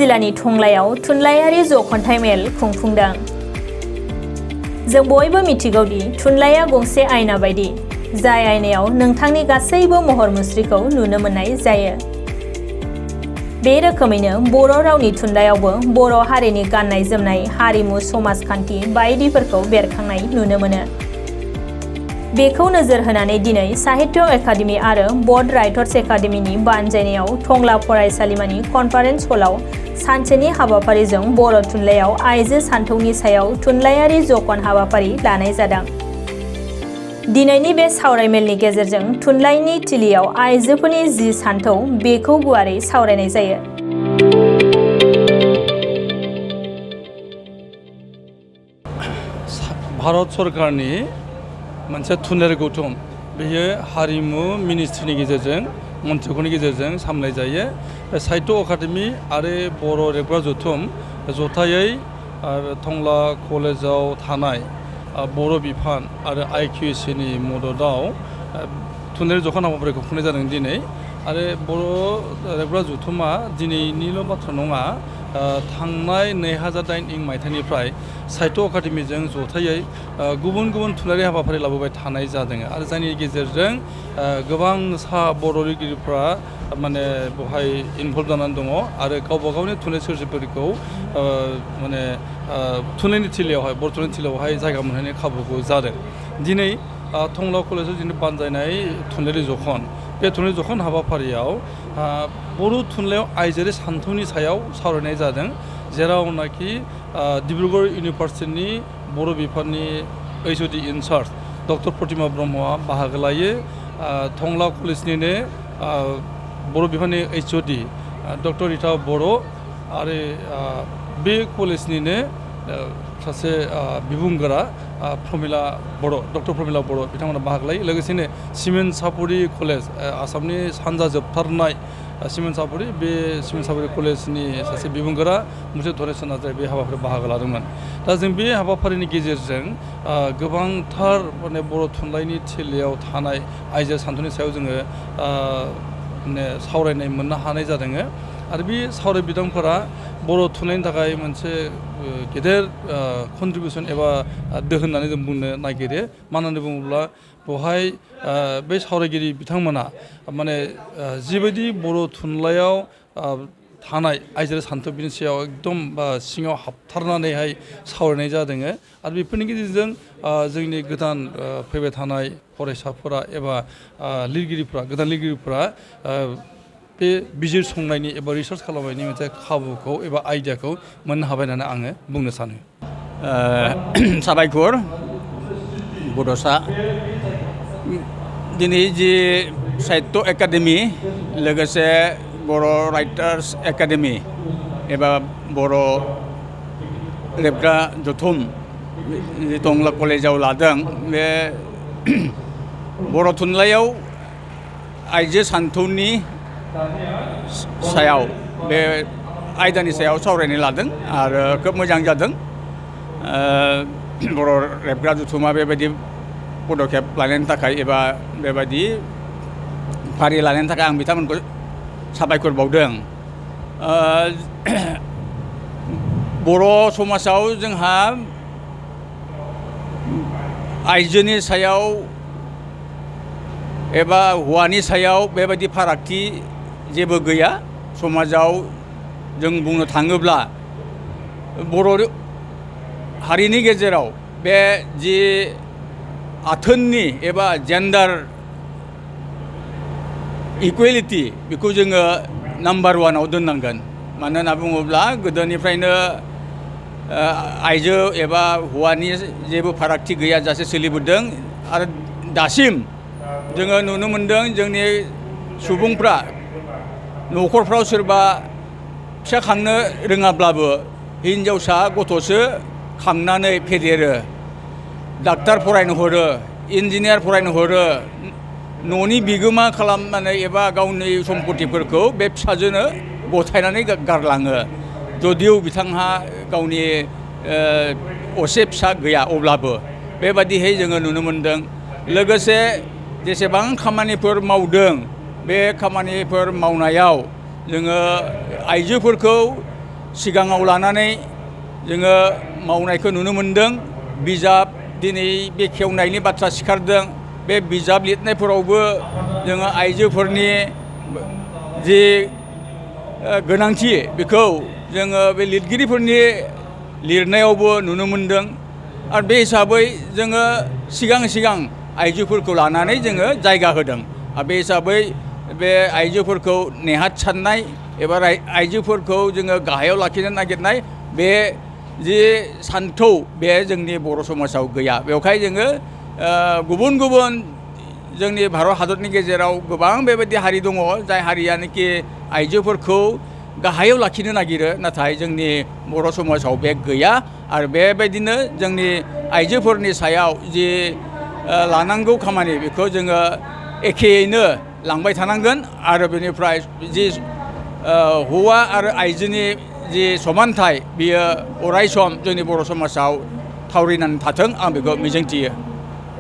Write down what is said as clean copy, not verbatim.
जिल्लानि थंलायाव थुनलाइयारि जखन्थाइ मेल खुंफुंदों। जों बयबो मिथिगौदि थुनलाइया गंसे आयना बायदि, जाय आयनायाव नोंथांनि गासैबो महर मुस्रिखौ नुनो मोननाय जायो। बे रोखोमैनो बर' रावनि थुनलाइयावबो बर' हारिनि गाननाय जोमनाय, हारिमु, समाजखान्थि बायदिफोरखौ बेरखांनाय नुनो मोनो। बेखौ नोजोर होनानै दिनै साहित्य एकाडेमि आरो बड राइटर्स एकाडेमिनि बानजायनायाव टंला फरायसालिमानि कनफारेन्स हलाव सानसेनि हाबाफारिजों बर' थुनलाइयाव आइजो सानथौनि सायाव थुनलाइयारि जखन हाबाफारि लानाय जादों। दिनैनि बे सावरायमेलनि गेजेरजों थुनलाइनि थिलियाव आइजोफोरनि जि सानथौ बेखौ गुवारै सावरायनाय जायो। भारत सरकारनि मोनसे थुनलाइयारि गौथुम, बेयो हारिमु मिनिस्ट्रिनि गेजेरजों मन्थ्रिफोरनि गेजेरजों सामलाय जायो। साहित्य एकाडेमि आरो बर' रेबग्रा जथुम जथायै टंला कलेजाव थानाय बर' बिफान आरो IQAC-नि मददाव थुनलाइयारि जखन हाबाफारिखौ खुंनाय जादों दिनै। आरो बर' रेबग्रा जथुमा दिनैनिल' बाथ्रा नङा, थांनाय 2008 मायथाइनिफ्राय साहित्य एकाडेमिजों जथायै गुबुन गुबुन थुनलाइयारि हाबाफारि लाबोबाय थानाय जादों आरो जायनि गेजेरजों गोबां बर' लिरगिरिफ्रा माने बेवहाय इनभल्भ जानानै दङ आरो गावबा गावनि थुनलाइ सोरजिफोरखौ माने थुनलाइनि थिलियावहाय बर' थुनलाइनि थिलियावहाय जायगा मोनहोनाय खाबुखौ जादों। दिनै टंला कलेजाव दिनै बानजायनाय थुनलाइयारि जखन, बे थुनलाइयारि जखन हाबाफारियाव बर' थुनलाइयाव आइजोआरि सानथौनि सायाव सावरायनाय जादों, जेरावनाखि डिब्रुगड़ इउनिभार्सिटिनि बर' बिफाननि HOD इनचार्ज डक्टर प्रतिमा ब्रह्मआ बाहागो लायो। टंला कलेजनिनो बर' बिफाननि HOD डक्टर रिता बर' आरो बे कलेजनिनो सासे बिबुंगोरा प्रमिला बर', डक्टर प्रमिला बर' बिथांमोना बाहागो लायो। लोगोसेनो सिमेन्ट सापरि कलेज, आसामनि सानजा जोबथारनाय सिमेन्ट सापरि, बे सिमेन्ट सापरि कलेजनि सासे बिबुंगोरा मुसे धनेस्वर नार्जारि बे हाबाफारियाव बाहागो लादोंमोन। दा जों बे हाबाफारिनि गेजेरजों गोबांथार माने बर' थुनलाइनि थिलियाव थानाय आइजो सानथौनि सायाव जोङो माने सावरायनाय मोननो हानाय जादों। आरो बे सावराय बिदांफोरा बर' थुनलाइनि थाखाय मोनसे गेदेर कन्ट्रिबिउसन एबा दोहोन होननानै जों बुंनो नागिरो। मानो होननानै बुङोब्ला बेवहाय बे सावरायगिरि बिथांमोना माने जिबायदि बर' थुनलाइयाव थानाय आइजोआरि सानथौ बिनि सायाव एकदम सिङाव हाबथारनानैहाय सावरायनाय जादों। आरो बेफोरनि गेजेरजों जोंनि गोदान फैबाय थानाय फरायसाफोरा एबा लिरगिरिफ्रा, गोदान लिरगिरिफ्रा बे बिजिरसंनायनि एबा रिसार्च खालामनायनि मोनसे खाबुखौ एबा आइडियाखौ मोननो हाबाय होननानै आङो बुंनो सानो। साबायखर बड'सा। दिनै जि साहित्य एकाडेमि लोगोसे बर' राइटार्स एकाडेमि एबा बर' रेबग्रा जथुम टंला कलेजाव लादों, बे बर' थुनलाइयाव आइजो सानथौनि सायाव बे आयदानि सायाव सावरायनो लादों आरो खोब मोजां जादों। बर' रेबग्रा जथुमा बेबायदि पदक्षेप लानायनि थाखाय एबा बेबायदि फारि लानायनि थाखाय आं बिथांमोनखौ साबायखर बावदों। बर' समाजाव जोंहा आइजोनि सायाव एबा हौवानि सायाव बेबायदि फारागथि जेबो गैया। समाजाव जों बुंनो थाङोब्ला बर' हारिनि गेजेराव बे जि आथोननि एबा जेन्डार इकुवेलिटि बेखौ जोङो नाम्बार वानाव दोननांगोन। मानो होनना बुङोब्ला गोदोनिफ्रायनो आइजो एबा हौवानि जेबो फारागथि गैयाजासे सोलिबोदों आरो दासिम जोङो नुनो मोनदों जोंनि सुबुंफ्रा न'खरफ्राव सोरबा फिसा खांनो रोङाब्लाबो हिनजावसा गथ'सो खांनानै फेदेरो, डाक्टार फरायनो हरो, इन्जिनियार फरायनो हरो, न'नि बिगोमा खालामनानै एबा गावनि सम्पतिफोरखौ बे फिसाजोनो गथायनानै गारलाङो। जदिव बिथांहा गावनि असे फिसा गैया अब्लाबो बेबादिहै जोङो नुनो मोनदों। लोगोसे जेसेबां खामानिफोर मावदों बे खामानिफोर मावनायाव जोङो आइजोफोरखौ सिगाङाव लानानै जोङो मावनायखौ नुनो मोनदों। बिजाब दिनै बेखेवनायनि बाथ्रा सिखारदों। बे बिजाब लिरनायफोरावबो जोङो आइजोफोरनि जि गोनांथि बेखौ जोङो बे लिरगिरिफोरनि लिरनायावबो नुनो मोनदों। आरो बे हिसाबै जोङो सिगां आइजोफोरखौ लानानै जोङो जायगा होदों। आरो बे हिसाबै बे आइजोफोरखौ नेहाथ साननाय एबा आइजोफोरखौ जोङो गाहायाव लाखिनो नागिरनाय बे जि सान्थौ बे जोंनि बर' समाजाव गैया। बेवहाय जोङो गुबुन जोंनि भारत हादरनि गेजेराव गोबां बेबायदि हारि दङ जाय हारियानोखि आइजोफोरखौ गाहायाव लाखिनो नागिरो, नाथाय जोंनि बर' समाजाव बे गैया। आरो बेबायदिनो जोंनि आइजोफोरनि सायाव जि लानांगौ खामानि बेखौ जोङो एखेयैनो लांबाय थानांगोन। आरो बेनिफ्राय जि हौवा आरो आइजोनि जि समानथाय बियो अराय सम जोंनि बर' समाजाव थावरिनानै थाथों, आं बेखौ मिजिंथियो।